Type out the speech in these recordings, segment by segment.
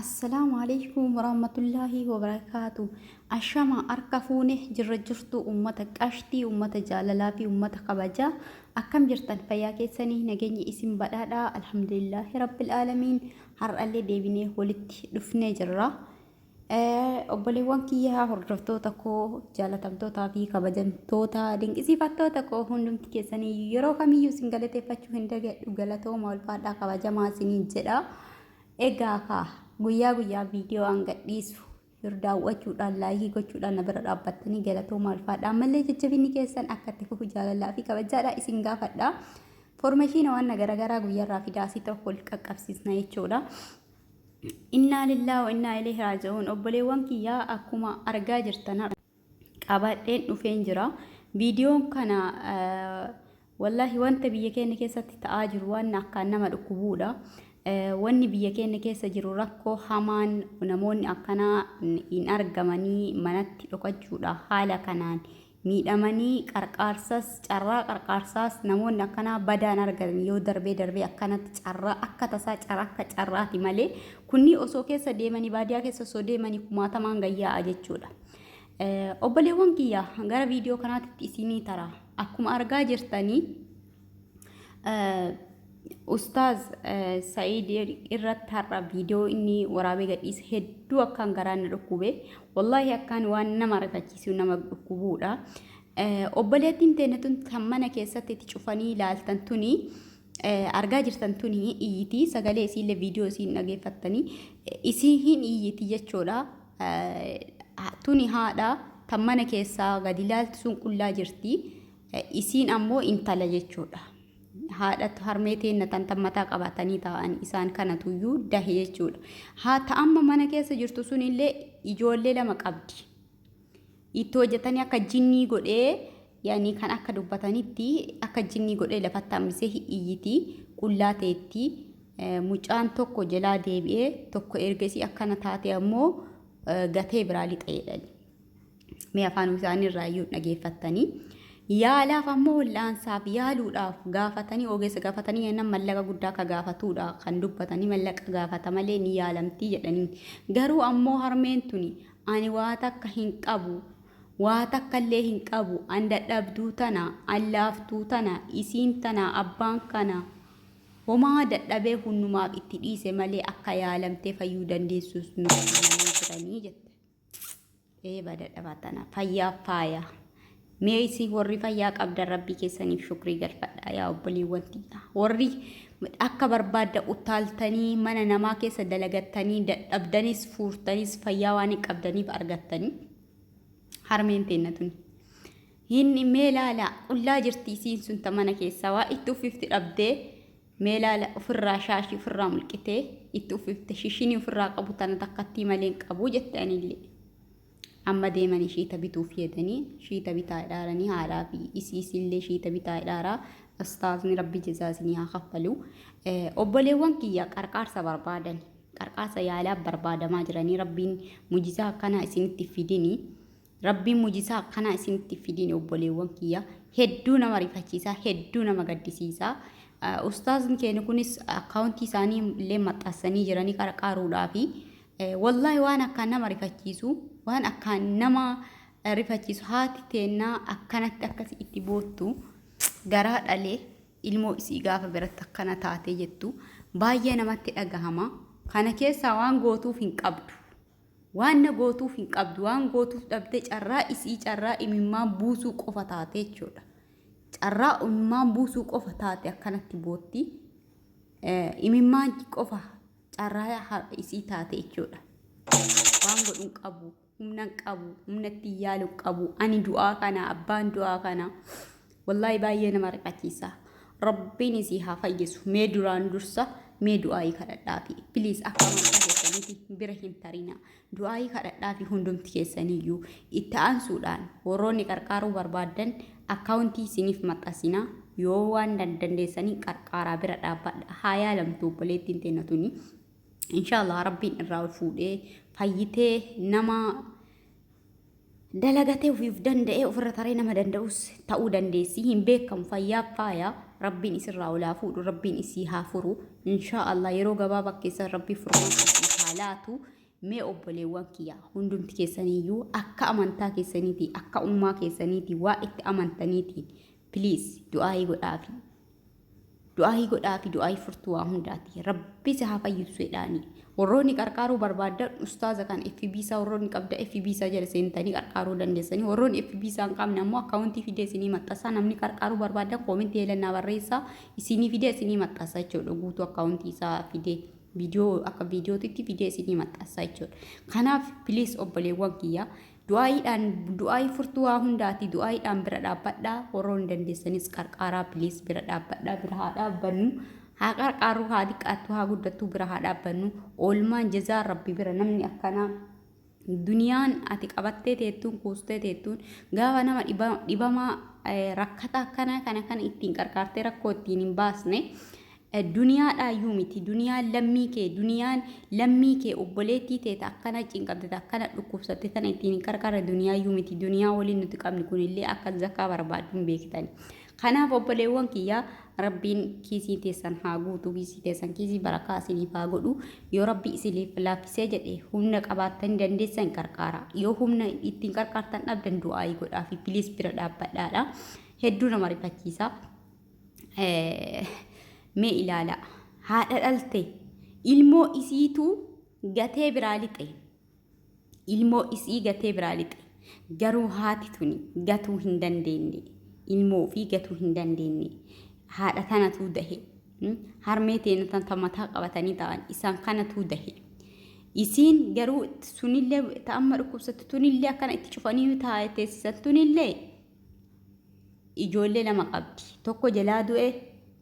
Assalaamu alaikum warahmatullaahi wabarakaatu. Ashama harka fuune jirra jirtu ummata qashtii, ummata jaalalaa fi ummata kabajaa. Akkam jirtan fayyaa keessanii nageenyi isin badhaadhaa alhamdulillaahi rabbil aalamiin. Har'allee deebinee walitti dhufnee jirra. Obboleewwan kiyya hordoftoota koo jaalatamtootaa fi kabajamtoota dinqisiifattoota koo hundumti keessanii yeroo kamiyyuu isin galateeffachuu hin dagadhu galatooma ulfaadhaa kabajamaa isiniin jedha. Egaa kaa guyyaa guyyaa viidiyoo an gadhiisu yeroo daawwachuudhaan laayikii gochuudhaan na bira dhaabbattanii galatooma ulfaadhaa ammallee jajjabinni keessan akka itti fufu jaalalaa fi kabajaadhaa isin gaafadha. Foormeeshiina waan garaagaraa guyyaarraa fidaa asii tokko wal qaqqabsiisna jechuudha. Innaa lillaa wa innaa ilayhi raaji'uun obboleewwan kiyyaa akkuma argaa jirtan qabadheen dhufeen jira. Viidiyoon kana wallaahi wanta biyya keenya keessatti ta'aa jiru waan akkaan nama dhukkubuudha. Wanni biyya keenya keessa jiru rakkoo hamaan namoonni akkanaa hin argamanii manatti dhokachuudha haala kanaan miidhamanii qarqaarsas carraa qarqaarsaas namoonni akkanaa badaan argatan yoo darbee darbee akkanatti carraa akka tasaa carraa akka carraati malee kunni osoo keessa deemanii baadiyaa keessa osoo deemanii kumaatamaan gayyaa'a jechuudha. Obboleewwan kiyya gara viidiyoo kanaatti isinii tara akkuma argaa jirtanii Ustaaz Sa'iid irratti har'a viidiyoo inni waraabee gadhiise hedduu akkaan garaan na dhukkube. Wallaahi akkaan waan nama rifachiisu nama dhukkubuudha. Obboleettiin teenya tun kan mana keessatti itti cufanii ilaaltan tuni argaa jirtan tuni iyyiti sagalee isiillee viidiyoo isiin dhageeffattanii isii hin iyyiti jechuudha. Tuni haadha tan mana keessaa gadi ilaaltu sun qullaa jirti. Isiin ammoo intala jechuudha. Haadha harmee teenna tan tan mataa qabatanii taa'an isaan kanatuyyuu dahe jechuudha. Haa ta amma mana keessa jirtu sunillee ijoollee lama qabdi. Itti hojjetanii akka jinnii godhee yaani kan akka dubbatanitti akka jinnii godhee lafatti hambisee iyyiti qullaa teetti. Mucaan tokko jalaa deebi'ee tokko ergasii akkana taate ammoo gatee biraa lixa jedhani. Mee afaan isaanii irraa iyyuu dhageeffattanii. Yaalaaf ammoo wal'aansaaf yaaluudhaaf gaafatanii ogeessa gaafatanii jennaan mallaqa guddaa akka gaafatuudha kan dubbatanii mallaqa gaafata malee ni yaalamtii jedhanii. Garuu ammoo harmeen tuni ani waa takka hin qabu waa takka illee hin qabu an dadhabduu tana an laaftuu tana isiin tana abbaan kana homaa dadhabee hunnumaaf itti dhiise malee akka yaalamtee fayyuu dandeessus nutti himanii jiranii jette. Ee badadha tana fayyaaf faaya. Mee isin warri fayyaa qabdan rabbii keessaniif shukrii galfadha yaa obboleewwan tiyya. Warri akka barbaadda utaaltanii mana namaa keessa dalagattanii dadhabdanis fuurtanis fayyaa waan hin qabdaniif argattanii. Harmeen teenna tuni. Hin mee laala qullaa jirti isiin sun ta mana keessaa waa itti uffifti dhabdee Mee laala ofirraa shaashii ofirraa mulqitee itti uffifte shishinii ofirraa qabu tana takkattii malee hin qabu jette anillee. Amma deemanii shiita bituuf jedhanii shiita bitaa jedhaaranii haadhaa fi isiisillee shiita bitaa jedhaaraa ustaazni rabbi jazaa isinii haa kaffalu. Obboleewwan kiyya qarqaarsa barbaadan qarqaarsa yaalaa barbaadamaa jiranii rabbiin mujizaa akkanaa isinitti fidini. Rabbiin mujisaa akkanaa isinitti fidin obboleewwan kiyya hedduu nama rifachiisa hedduu nama gaddisiisa. Ustaazni keenya kunis akkaawuntii isaanii illee maxxansanii jiranii qarqaaruudhaafi wallaahi waan akkaan nama rifachiisu waan akkaan nama rifachiisu haati teennaa akkanatti akkasi itti boottu garaa dhalee ilmoo isii gaafa biratti akkana taatee jettu baay'ee namatti dhagahama. Kana keessaa waan gootuuf hin qabdu. Waan na gootuuf hin qabdu. Waan gootuuf dhabdee carraa isii carraa imimmaan buusuu qofa taate jechuudha. Carraa imimmaan buusuu qofa taate akkanatti bootti. Imimmaan qofa carraa isii taate jechuudha. Waan godhu hin qabu. Humna hin qabu. Humna ittiin yaalu hin qabu. Ani du'aa kana abbaan du'aa kana. Wallaahi baay'ee nama rifachiisa. Rabbiin isii haa fayyisu. Mee duraan dursa mee du'aayii kadhadhaafi. Please akka amantaa keessaniiti bira hin tarina. Du'aayii kadhadhaafi hundumti keessaniyyuu. Itti aansuudhaan warroonni qarqaaruu barbaaddan akkaawuntii isiniif maxxansina. Yoo waan dandeessanii qarqaaraa bira dhaabbadha. Haa yaalamtu obboleettiin teenna tuni. Inshaallah Rabbiin irraa ol fuudhee fayyitee nama dalagatee ofiif danda'ee ofirra taree nama danda'us ta'uu dandeessi hin beekamu fayyaaf faaya Rabbiin isirraa olaa fuudhu, Rabbiin isii haa furu. Inshaa Allah yeroo gabaabaa keessa Rabbi furmaata isiif haa laatu. Mee obboleewwan kiyya hundumti keessaniiyyuu akka amantaa keessaniitii akka ummaa keessaniitii waa itti amantaniitiin please du'aayii godhaafi. Du'aayii godhaafi du'aayii furtuu waa hundaati. Rabbi si haa fayyisu jedhaani. Warroonni qarqaaruu barbaaddan ustaaza kan FB isaa warroonni qabda FB isaa jala seentanii qarqaaruu dandeessanii. Warroonni FB isaa hin qabne ammoo akkaawuntii fidee isinii maxxansa. Namni qarqaaruu barbaaddan koomentii eelannaa barreessaa isinii fidee isinii maxxansa jechuudha. Guutuu akkaawuntii isaa fidee viidiyoo akka viidiyootitti fidee isinii maxxansa jechuudha. Kanaaf please obboleewwan kiyya du'aayiidhaan du'aayii furtuu waa hundaati du'aayiidhaan bira dhaabbadhaa warroonni dandeessanis qarqaaraa please bira dhaabbadhaa bira haa dhaabbannu haa qarqaarru haa xiqqaattu haa guddattu bira haa dhaabbannu oolmaan jazaa rabbi bira namni akkanaa duniyaan ati qabattee teettuun kuustee teettuun gaafa nama dhibamaa rakkata akkanaa kana kana ittiin qarqaartee rakkoo ittiin hin baasne Duniyaadhaayyuu miti duniyaan lammii kee duniyaan lammii kee obboleettii tee ta akkana cinqamte ta akkana dhukkubsatte tana ittiin hin qarqarre duniyaayyuu miti duniyaa waliin nuti qabni kunillee akka zakaa barbaaddu hin beektani. Kanaaf obboleewwan kiyyaa rabbiin kiisii teessan haa guutu kiisii teessan kiisii barakaa isiniif haa godhu yoo rabbi isiniif laaffisee jedhe humna qabaattanii dandeessan qarqaara yoo humna ittiin qarqaartan dhabdan du'aayii godhaafi piliis bira dhaabbadhaadha hedduu nama rifachiisa. Mee ilaala haadha dhalte ilmoo isiitu gatee biraa lixe ilmoo isii gatee biraa lixe garuu haati tuni gatuu hin dandeenye ilmoo ofii gatuu hin dandeenye haadha tanatuu dahe harmee teena tan ta mataa qabatanii ta'an isaan kanatuu dahe isiin garuu sunillee ta amma dhukkubsattu tunillee akkana itti cufanii taa'e teessisan tunillee ijoollee lama qabdi. Tokko jalaa du'e,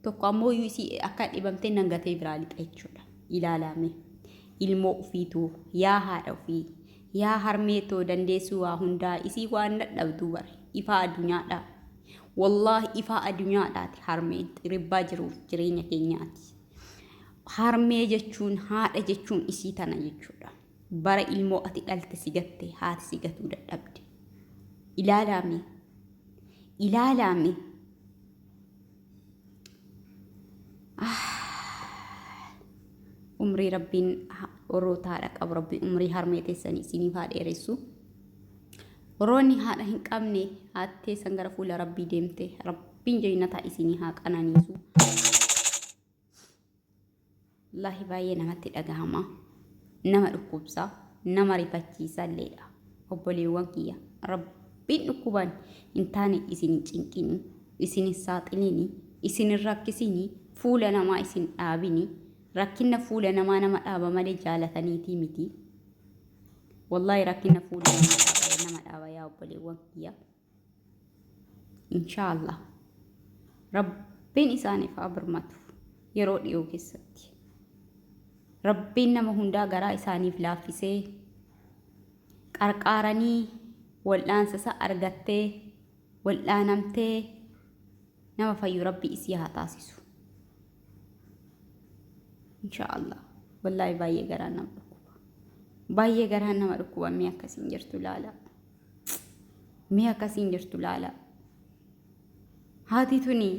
tokko ammoo iyyuu isii akka dhibamtee nan gatee biraa lixa jechuudha. Ilaalaa mee. Ilmoo ufiituu, yaa haadha ufii, yaa harmee too dandeessuu waa hundaa isii waan dadhabduu bare. Ifaa addunyaadhaa. Wallaahi ifaa addunyaadhaati harmeen xiribbaa jiruuf jireenya keenyaati. Harmee jechuun haadha jechuun isii tana jechuudha. Bara ilmoo ati dhalte si gatte haati si gatuu dadhabde. Ilaalaa mee. Ilaalaa mee. Umrii rabbiin warroota haadha qabu rabbiin umrii harmee teessanii isiniif haa dheeressu. Warroonni haadha hin qabne haati teessan gara fuula rabbii deemte rabbiin jaynataa isinii haa qananiisu. Wallaahi baay'ee namatti dhagahama. Nama dhukkubsa, nama rifachiisa illeedha. Obboleewwan kiyya rabbiin dhukkuban hin taane isin hin cinqini, isin hin saaxilini, isin hin rakkisini, fuula namaa isin dhaabini. Rakkinna fuula namaa nama dhaaba malee jaalataniitii miti. Wallaahi rakkinna fuula namaa dhaaba nama dhaaba yaa obboleewwan kiyya. Inshaallah Rabbiin isaaniif haa birmatu yeroo dhiyoo keessatti. Rabbiin nama hundaa garaa isaaniif laaffisee qarqaaranii wal'aansa isaa argattee wal'aanamtee nama fayyu Rabbi isii haa taasisu. Inshaallah wallaahi baay'ee garaa nama dhukkuba. Baay'ee garaa nama dhukkuba mee akkasiin jirtu ilaala. Mee akkasiin jirtu laala. Haati tuni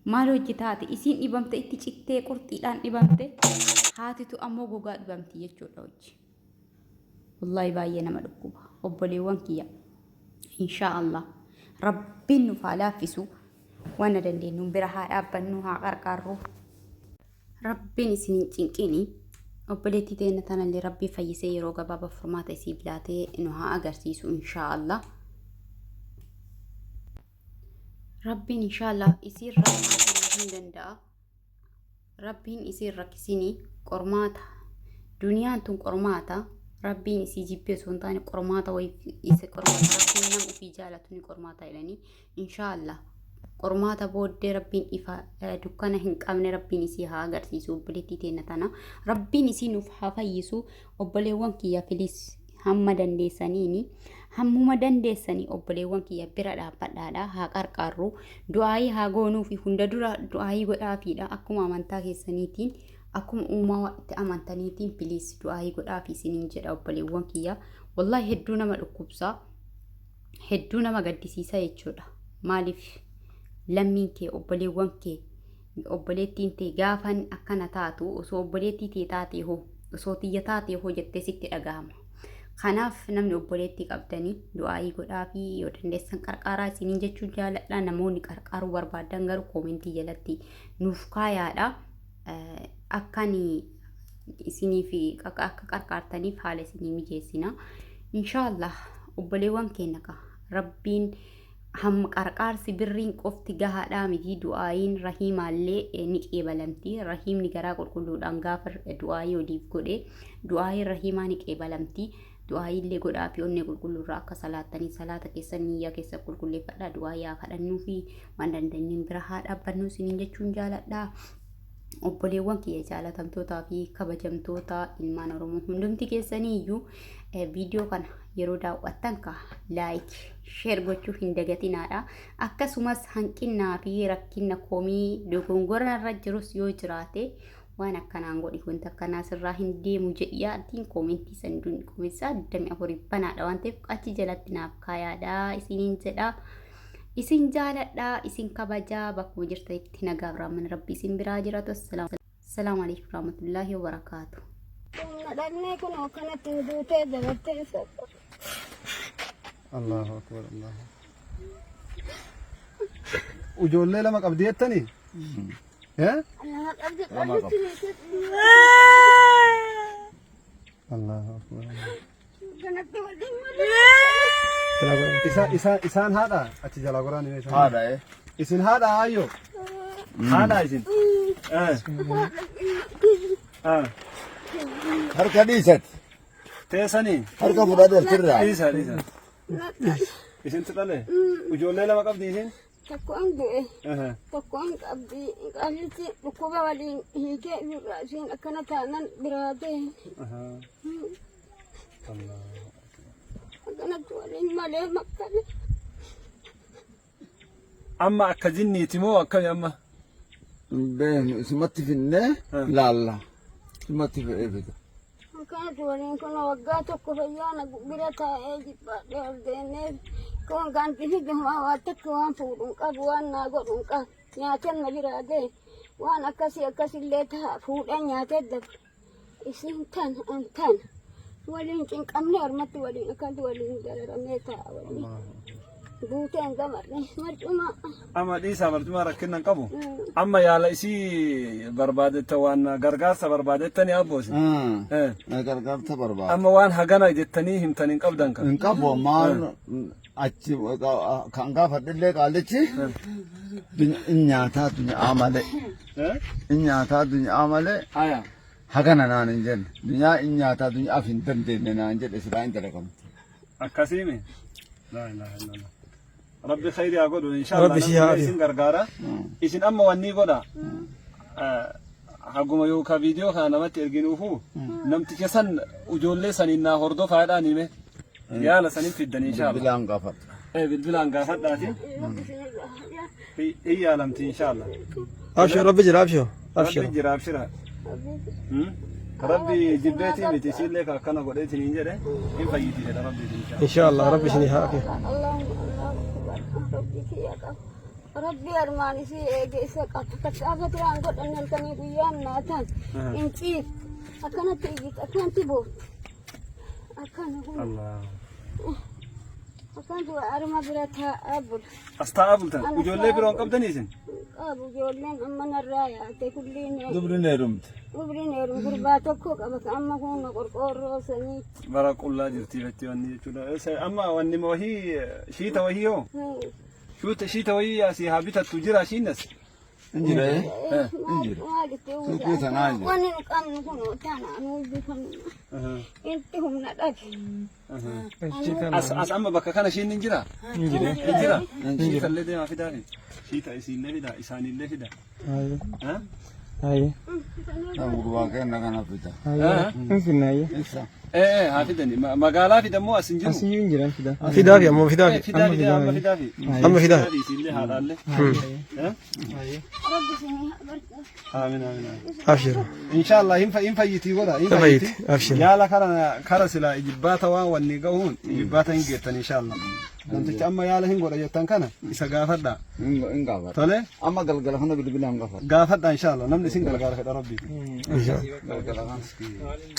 maal hojjetaati? Isiin dhibamte itti cittee qurxiidhaan dhibamte. Haatitu ammoo gogaa dhibamti jechuudha hojii. Wallaahi baay'ee nama dhukkuba. Obboleewwan kiyya. Inshaa Allah. Rabbiin nuuf haa laaffisu. Waan na dandeenyuun bira haa dhaabbannu haa qarqaarru. Rabbiin isin hin cinqini. Obboleettii teenna tanallee Rabbii fayyisee yeroo gabaabaa furmaata isiif laatee nu haa agarsiisu inshaa Allah. Rabbiin inshaa Allah isiirraa haa hin danda'a. Rabbiin isiin rakkisini qormaata. Duniyaan tun qormaata. Rabbiin isii jibbee osoo hin taane qormaata wayii isa qormaata Rabbiin nama ofii jaalatu ni qormaata jedhanii inshaa Allah. Qormaata booddee Rabbiin ifa dukkana hin qabne Rabbiin isii haa agarsiisu obboleettii teenna tana. Rabbiin isii nuuf haa fayyisu obboleewwan kiyya filis hamma dandeessaniini hammuma dandeessanii obboleewwan kiyya bira dhaabbadhaadha haa qarqaarru du'aayii haa goonuufi hunda dura du'aayii godhaafiidha akkuma amantaa keessaniitiin akkuma uumaa itti amantaniitiin piliis du'aayii godhaafi isiniin jedha obboleewwan kiyya wallaahi hedduu nama dhukkubsa hedduu nama gaddisiisa jechuudha maaliif Lammiin kee obboleewwan kee obboleettiin tee gaafan akkana taatu osoo obboleettii tee taatee hoo osoo tiyya taatee hoo jettee sitti dhagahama. Kanaaf namni obboleettii qabdanii du'aayii godhaa fi yoo dandeessan qarqaaraa isiniin jechuu jaaladha. Namoonni qarqaaruu barbaadan garuu koomentii jalatti nuuf kaayaadha. Akkan isiniif akka qarqaartaniif haala isinii mijeessina. Inshaallah obboleewwan keenya ka rabbiin hamma qarqaarsi birriin qofti gahaadhaa miti du'aayiin rahiimaallee ni qeebalamti. Rahiimni garaa qulqulluudhaan gaafa du'aayii waliif godhe du'aayiin rahiimaa ni qeebalamti. Du'aayiillee godhaa fi onnee qulqulluurraa akka salaattanii salaata keessan niyyaa keessa qulqulleeffadhaa du'aayii haa kadhannuu fi waan dandeenyuun bira haa dhaabbannu isiniin jechuun jaaladha. Obboleewwan kiyya jaalatamtootaa fi kabajamtoota ilmaan Oromoo hundumti keessanii iyyuu viidiyoo kana yeroo daawwattan ka like share gochuu hin dagatinaadha. Akkasumas hanqinnaa fi rakkinna komii dogongora irra jirus yoo jiraate waan akkanaan godhi wanta akkanaa sirraa hin deemu jedhiyaatiin koomentii sanduuqni koomentii 24 banaadha waan ta'eef achi jalatti naaf kaayaadha isiniin jedha. Isin jaaladha, isin kabajaa, bakkuma jirtanitti nagaaf rahmanni rabbi isin biraa jiraatu. Assalaamu alaikum warahmatullaahi wabarakaatu. Humna dhabnee kun akkanatti nu duutee dabartee sokko. Allahu akbar Allahu. Ijoollee lama qabdi jettanii? Eh? Lama qabdi Lama qallitti niitii. Allahu akbar. Kanatti waliin malee. Isa isa isaan haadha achi jalaa goraan himee isaan. Haadha eh. Isin haadha ayyo. Haadha isin. Eh. Ah. Harka dhiisati. Teessanii. Harka fudhadhu achirraa. Dhiisa dhiisa. Isintu dhale. Ijoollee lama qabdi isin. Tokko an du'e. Tokko an qabdi. Qaallichi dhukkuba waliin hiikee irraa isheen akkana taanan biraa ta'e. Akkanatti waliin malee makkale. Amma akka jinniiti moo akkami amma? Hin beeknu isumatti finnee laalla. Isumatti fe'ee fida. Akkanatti waliin kun waggaa tokko fayyaana bira taa'ee jibbaadhee ol deemee kun kan fide waa takka waan fuudhu hin qabu waan naa godhu hin qabu nyaatan na biraa ga'e waan akkasii akkasillee ta'a fuudhee nyaatee dabre isin tan an tan waliin cinqamnee ormatti waliin akkanatti waliin dararamee ta'a waliin guuteen gamarre marcuma. Amma dhiisaa marcumaa rakkinna hin qabu. Amma yaala isii barbaadetta waan gargaarsa barbaadettani abboosi. Eh. Gargaarsa barbaada. Amma waan hagana jettanii himtan hin qabdan kan. Hin qabu maal achi kan gaafadhillee qaallichi in nyaataa dunyaa malee. Eh? In nyaataa dunyaa malee Aya. hagana naan hin jenne. Dunyaa in nyaataa dunyaaf hin dandeenye naan jedhe silaa hin dalagamtu. Akkasiimi. Laa ilaaha illallah. Rabbi khayri haa godhu inshallah. Rabbi si haa Namni isin gargaara. Isin amma wanni godha. Haguma yookaan viidiyoo kana namatti erginuufu namticha san ijoollee saniin naa hordofaadhaan hime. Yaala saniin fiddan inshallah. Bilbilaan gaafadha. Eh bilbilaan gaafadhaati. Hin yaalamti inshallah. Abshir rabbi jira abshir. Abshir. Rabbi jira abshira. Rabbi jibbeetii miti isiillee ka akkana godheetiin hin jedhe hin fayyiti jedha rabbi inshallah. Inshallah rabbi isin haa afiya. Rabbi kiyya qaba. Rabbi armaan isii eege isa qaba. Tattaafate waan godhan halkanii guyyaan naataan hin ciif. Akkanatti iyyiti akkanatti boofti. Akkana kun Allah. akkanatti arma bira taa'aa bula. As taa'aa bultan. Ijoollee biroo hin qabdanii isin? Qabu ijoolleen amma narraa yaate kulliin Dubri ni heerumte. Dubri heerum gurbaa tokko qaba ka amma kun qorqoorroo sanii. Bara qullaa jirti jetti wanni jechuudha. Amma wanni wahii shiita wahii hoo? Shuuta shiita wahii asii haa bitattu jira shiinnas? Hin jira eh? Hin jira. Maal itti Suuqii sanaa hin jira. Wanni nu qabnu kun tana nu uwwifannu. Itti humna dhabe. As as amma bakka kana shiin hin jira? Hin jira. Hin jira? Shiita illee deemaa fidaa fi shiita isiillee fidaa isaaniillee fidaa. Aye. Kan gurbaa kenna kana fida. Aye. Hin finna aye. Isa. Ee ee haa fidani. Magaalaa fidamoo as hin jiru. Asiyyuu hin jiran fidaa. Fidaafi amma fidaafi. Fidaa fidaa amma fidaafi. Amma fidaa. Isiillee haadhaallee. Rabbi isinii haa barbaadu. Aamin aamin aamin. Abshir. Inshallah hin hin fayyitii godha. Hin Hin fayyiti, abshir. Yaala kara kara sila ijibbaata waan wanni gahuun ijibbaata hin geettan inshallah. Namticha amma yaala hin godha jettan kana isa gaafadha. Hin gaafadha. Tole Amma galgala kana bilbilaan gaafadha. gaafadha inshallah namni isin gargaara fedha rabbii. Inshallah. Galgala kana.